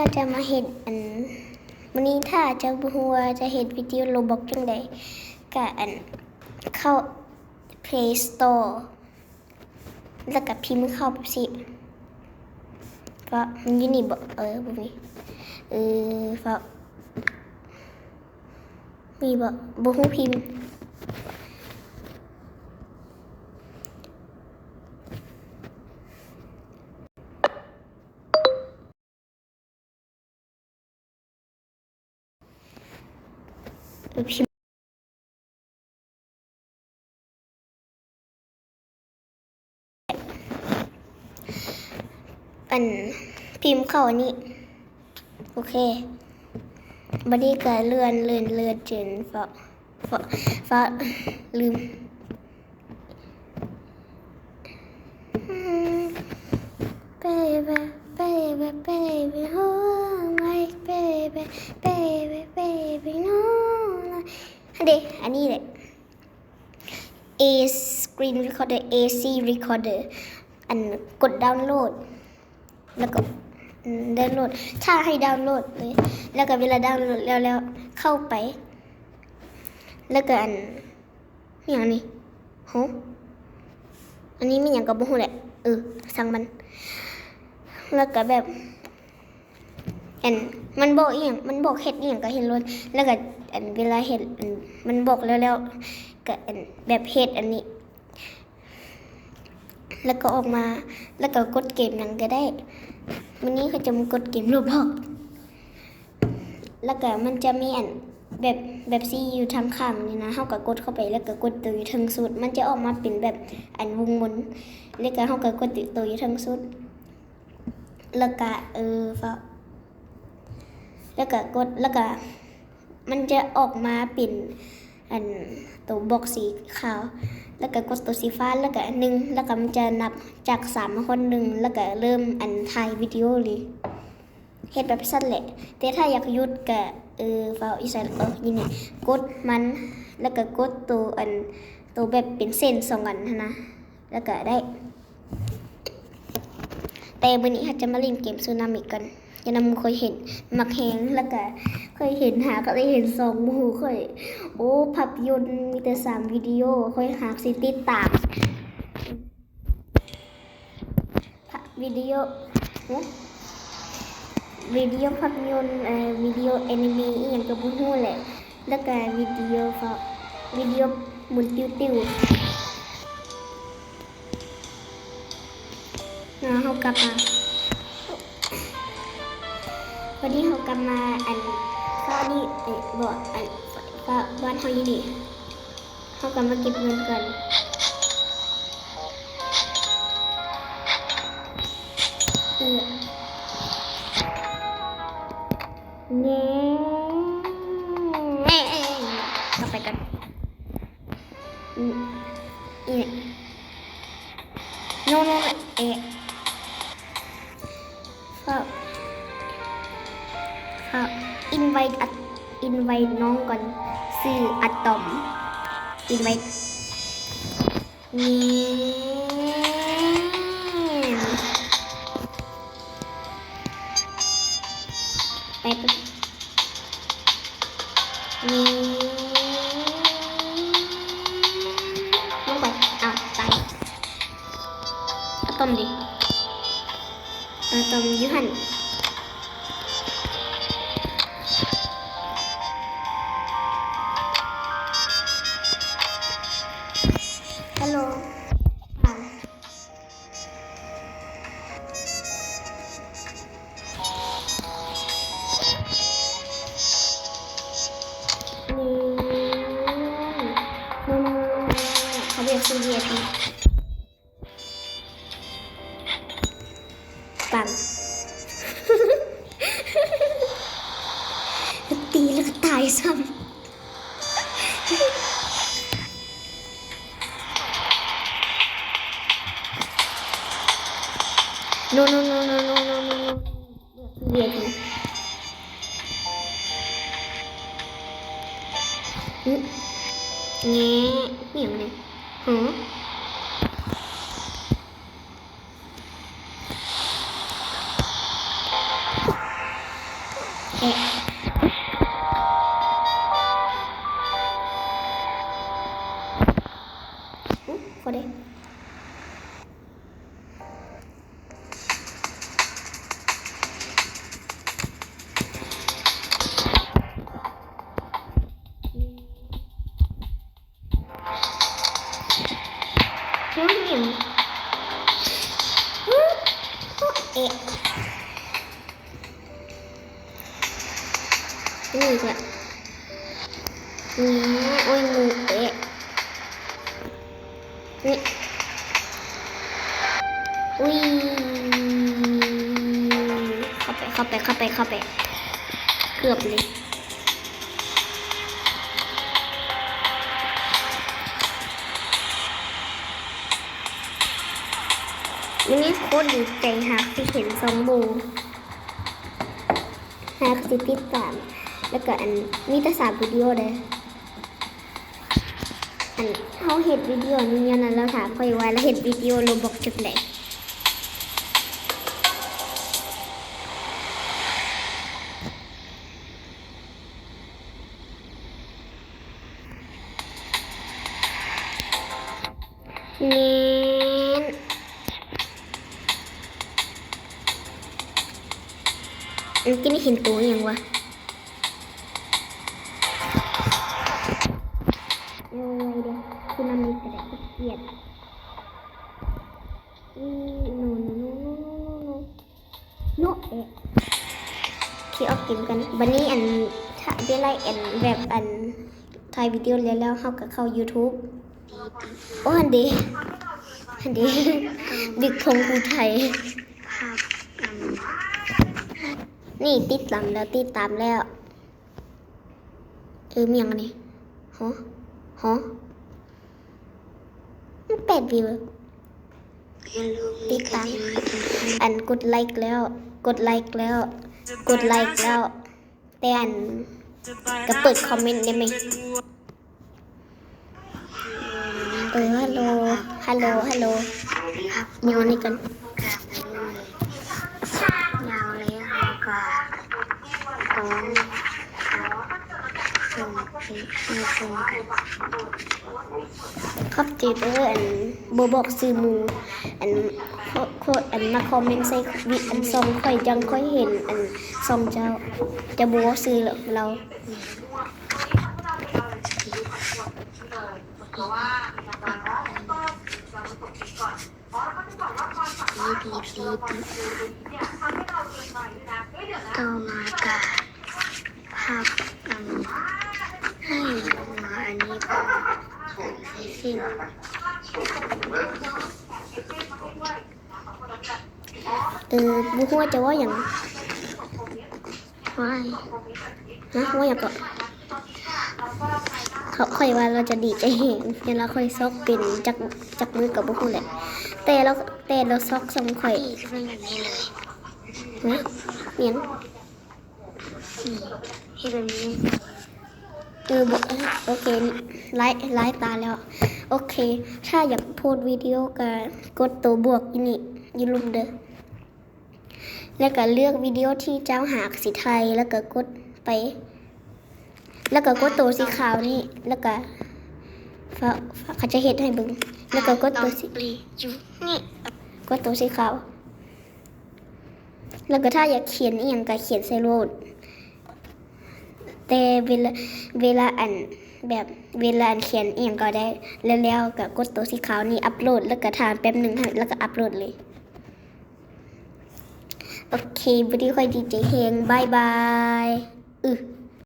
ເຮົາຈະມາເຮັດອັນ ມື້ນີ້ຖ້າເຈົ້າບໍ່ຮູ້ວ່າຈະເຮັດວິດີໂອໂລບັອກຈັ່ງໃດ ກະອັນ ເຂົ້າ Play Store ແລ້ວກະພິມເຂົ້າແບບຊີ້ ເພາະມັນຢູ່ນີ້ບໍ? ເອີ ບໍ່ມີ ເອີ ເພາະ ມີບໍ? ບໍ່ຮູ້ພິມ. ອັນ ພິມເຂົ້າອັນນີ້ ໂອເຄ ບາດນີ້ກະເລື່ອນ ເລື່ອນ ເລື່ອນຈົນ ຟ້າ ຟ້າ ຟ້າ ລືມ. Baby, baby, baby, hold my baby, baby, baby, no, no. ຫັ້ນເດ ອັນນີ້ແຫຼະ A screen recorder, A C recorder ອັນ ກົດດາວໂຫຼດ ແລ້ວກໍ ອືມ ດາວໂຫຼດ ຖ້າໃຫ້ດາວໂຫຼດເລີຍ ແລ້ວກໍເວລາດາວໂຫຼດແລ້ວ ແລ້ວເຂົ້າໄປ ແລ້ວກໍອັນ ອີຫຍັງນີ້? ໂຫ ອັນນີ້ແມ່ນຫຍັງກໍບໍ່ຮູ້ແຫຼະ ເອີ ຊ່າງມັນ ແລ້ວກໍແບບ ອັນ ມັນບອກອີຫຍັງ ມັນບອກເຮັດອີຫຍັງກໍເຮັດໂລດ ແລ້ວກໍ ອັນ ເວລາເຮັດ ອັນ ມັນບອກແລ້ວ ແລ້ວກໍ ອັນ ແບບເຮັດອັນນີ້ ແລ້ວກໍອອກມາ ແລ້ວກໍກົດເກມຫຍັງກໍໄດ້ ມື້ນີ້ຂ້ອຍຈະມາກົດເກມໂລບັອກ ແລ້ວກໍມັນຈະມີອັນ ແບບ ແບບຊີ້ຢູ່ທາງຂ້າງນີ້ນະ ເຮົາກໍກົດເຂົ້າໄປ ແລ້ວກໍກົດໂຕຢູ່ເທິງສຸດ ມັນຈະອອກມາເປັນແບບອັນວົງມົນ ແລ້ວກໍເຮົາກໍກົດໂຕຢູ່ເທິງສຸດ ແລ້ວກະ ເອີ ຟ້າວ ແລ້ວກະກົດ ແລ້ວກະມັນຈະອອກມາເປັນ ອັນ ໂຕບັອກສີຂາວ ແລ້ວກະກົດໂຕສີຟ້າ ແລ້ວກະໜຶ່ງ ແລ້ວກະມັນຈະນັບຈາກສາມມາຮອດໜຶ່ງ ແລ້ວກະເລີ່ມ ອັນ ຖ່າຍວິດີໂອເລີຍ ເຮັດແບບຊັ້ນແຫຼະ ແຕ່ຖ້າຢາກຢຸດກະ ເອີ ຟ້າວ ອີສານ ເອີ ນີ້ ກົດມັນ ແລ້ວກະກົດໂຕ ອັນ ໂຕແບບເປັນເສັ້ນສອງອັນຫັ້ນນະ ແລ້ວກະໄດ້ ແຕ່ມື້ນີ້ເຮົາຈະມາຫຼິ້ນເກມຊູນາມິກ່ອນ ຍານຳໝູ່ຂ້ອຍເຫັນ ມັກແຮງ ແລ້ວກະຂ້ອຍເຫັນ ຫາກໍໄດ້ເຫັນສອງໝູ່ຂ້ອຍ ໂອ້ ພາບຍົນມີແຕ່ສາມວິດີໂອ ຂ້ອຍຫາກຊິຕິດຕາມ ພາບ ວິດີໂອ ຫຶ ວິດີໂອພາບຍົນ ເອີ ວິດີໂອແອນິເມ ອີ່ຫຍັງກໍບໍ່ຮູ້ແຫຼະ ແລ້ວກະວິດີໂອ ວິດີໂອໝູນຕິວໆ. ເຮົາກັບມາ ວັນນີ້ເຮົາກັບມາ ອັນ ເຮົານີ້ ເອີ ບໍ່ ອັນ ບ້ານເຮົາຢູ່ນີ້ ເຮົາກັບມາເກັບເງິນກ່ອນ ເອີ ແນ່ ກັບໄປກ່ອນ ອືມ ອີ ໂນ ໂນ ເອ ເຂົ້າ ເຂົ້າ ອິນໄວ ອິນໄວນ້ອງກ່ອນ ຊື່ອາຕອມ ອິນໄວ ນີ້ ໄປ ໄປ ນີ້ ລົງໄປ ອ້າວ ຕາຍ ອາຕອມເດ ອາຕອມຢູ່ຫັ້ນ. ຮັລໂຫຼ ເຂົາເອີ້ນວ່າ ວີໄອພີ ປັງ ຕີແລ້ວກໍຕາຍຊ້ຳ ໂນ ໂນ ໂນ ໂນ ເລືອກ ວີໄອພີ ຫື ແງ່ ອີຫຍັງນີ້ ຫື. ເອະ ອຸ ຂໍເດ້. ອືມ ອືມ ເອະ ນີ້ກະ ນີ້ ໂອ້ຍ ງູ ເອະ ນີ້ ອຸ້ຍ ເຂົ້າໄປ ເຂົ້າໄປ ເຂົ້າໄປ ເຂົ້າໄປ ເກືອບເລີຍ. ມື້ນີ້ໂຄດດີໃຈ ຫາກຊິເຫັນຊ່ອງໂບ ຫາກຊິຕິດຕາມ ແລ້ວກະ ອັນ ມີແຕ່ສາມວິດີໂອເດ້. ອັນ ເຮົາເຮັດວິດີໂອນີ້ຍ້ອນນັ້ນ ລາວຖາມຂ້ອຍວ່າລາວເຮັດວິດີໂອໂລບັອກຈັ່ງໃດ. ແມ່ນ ເມື່ອກີ້ນີ້ເຫັນໂຕອີ່ຫຍັງວະ? ເອີ ໄວໆເດ້ ຄືນຳນີ້ກະໄດ້ ຂີ້ກຽດ. ອື ໂນ ໂນ ໂນ ໂນ ເອະ ທີ່ອອກເກມກັນ. ບັດນີ້ ອັນ ຖ້າເວລາ ອັນ ແບບ ອັນ ຖ່າຍວິດີໂອແລ້ວ ແລ້ວເຮົາກະເຂົ້າຢູທູບ. ໂອ້ ຫັ້ນເດ ຫັ້ນເດ ບິກທອງພູໄທ. ນີ້ ຕິດຕາມແລ້ວ ຕິດຕາມແລ້ວ. ເອີ ມີຫຍັງອັນນີ້? ຫໍ ຫໍ ແປດວິວ. ຕິດຕາມ ອັນ ກົດໄລແລ້ວ ກົດໄລແລ້ວ ກົດໄລແລ້ວ ແຕ່ ອັນ ກະເປີດຄອມເມັນໄດ້ໄໝ? ເອີ ຮັລໂຫຼ ຮັລໂຫຼ ຮັລໂຫຼ ເບິ່ງອັນນີ້ກ່ອນ. ຂອບໃຈເດີ ອັນ ບໍ່ບອກຊື່ໝູ່ ອັນ ໂຄ ໂຄ ອັນ ມາຄອມເມັນໃສ່ ອັນ ຊ່ອງຂ້ອຍ ຈັ່ງຂ້ອຍເຫັນ ອັນ ຊ່ອງເຈົ້າ ເຈົ້າບໍ່ບອກຊື່ລາວ. ດີ ດີ ດີ ດີ ຕໍ່ມາກະພັບອັນໃຫ້ຫົວອັນນີ້ກ່ອນ ໃຫ້ເສັ້ນ. ເອີ ບໍ່ຮູ້ວ່າຈະເວົ້າຫຍັງ. ຫະ ວ່າຫຍັງເກາະ? ຂ້ອຍ ຂ້ອຍວ່າລາວຈະດີໃຈແຮງ ເວລາຂ້ອຍຊອກເປັນຈັກ ຈັກມື້ກະບໍ່ຮູ້ແຫຼະ ແຕ່ລາວ ແຕ່ລາວຊອກຊ່ອງຂ້ອຍ. ຫະ ແມ່ນ ເຮັດແບບນີ້. ເອີ ບໍ່ ໂອເຄ ຫຼາຍ ຫຼາຍຕາແລ້ວ. ໂອເຄ ຖ້າຢາກໂພສວິດີໂອກະກົດໂຕບວກຢູ່ນີ້ ຢູ່ລຸ່ມເດີ. ແລ້ວກະເລືອກວິດີໂອທີ່ເຈົ້າຫາກຊິຖ່າຍ ແລ້ວກະກົດໄປ ແລ້ວກະກົດໂຕສີຂາວນີ້ ແລ້ວກະ ເຂົາຈະເຮັດໃຫ້ເບິ່ງ ແລ້ວກະກົດໂຕສີ ກົດໂຕສີຂາວ ແລ້ວກະຖ້າຢາກຂຽນອີ່ຫຍັງກະຂຽນໃສ່ໂລດ. ແຕ່ເວລາ ເວລາອັນ ແບບ ເວລາອັນຂຽນອີ່ຫຍັງກະໄດ້ ແລ້ວ ແລ້ວກະກົດໂຕສີຂາວນີ້ ອັບໂຫຼດ ແລ້ວກະຖ້າແປັບໜຶ່ງ ແລ້ວກະອັບໂຫຼດເລີຍ. ໂອເຄ ມື້ນີ້ຂ້ອຍດີໃຈແຮງ ບາຍບາຍ. ອື